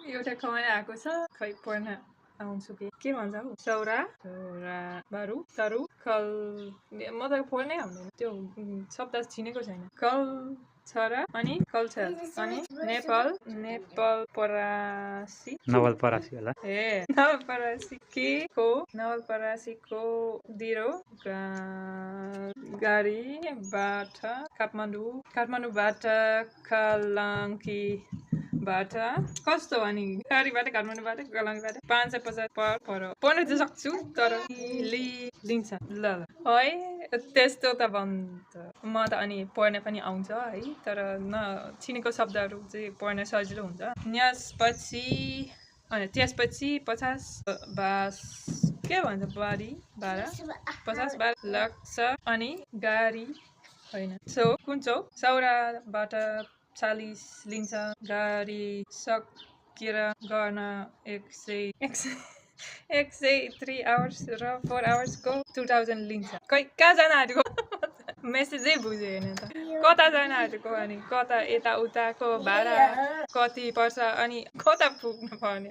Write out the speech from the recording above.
एउटा कमाएर आएको छ खै पढ्न आउँछु के भन्छ हौ सौरा सौरा बारु तरु कल म त पढ्नै आउँदैन त्यो शब्द चिनेको छैन कल छरा अनि कल्चर अनि नेपाल नेपाल परासी नवलपरासी होला ए नवलपरासीको दिरो गाडीबाट काठमाडौँबाट कलङ्कीबाट कस्तो अनि गाडीबाट काठमाडौँबाट कलङ्कीबाट 550 पर पढ्न त सक्छु तर लिन्छ ल है त्यस्तो त भन्छ म त अनि पढ्न पनि आउँछ है तर चिनेको शब्दहरू चाहिँ पढ्न सजिलो हुन्छ त्यसपछि 50 बास के भन्छ बारी 50 लाग्छ अनि गाडी होइन कुन चौक सौराबाट 40 लिन्छ गाडी सकेर गर्न 103 आवर्स र 4 आवर्सको 2000 लिन्छ कहाँ जान आँटेको मेसेजै बुझेन त कता जान आँटेको अनि कता यताउताको भाडा कति पर्छ अनि कता पुग्नु पर्ने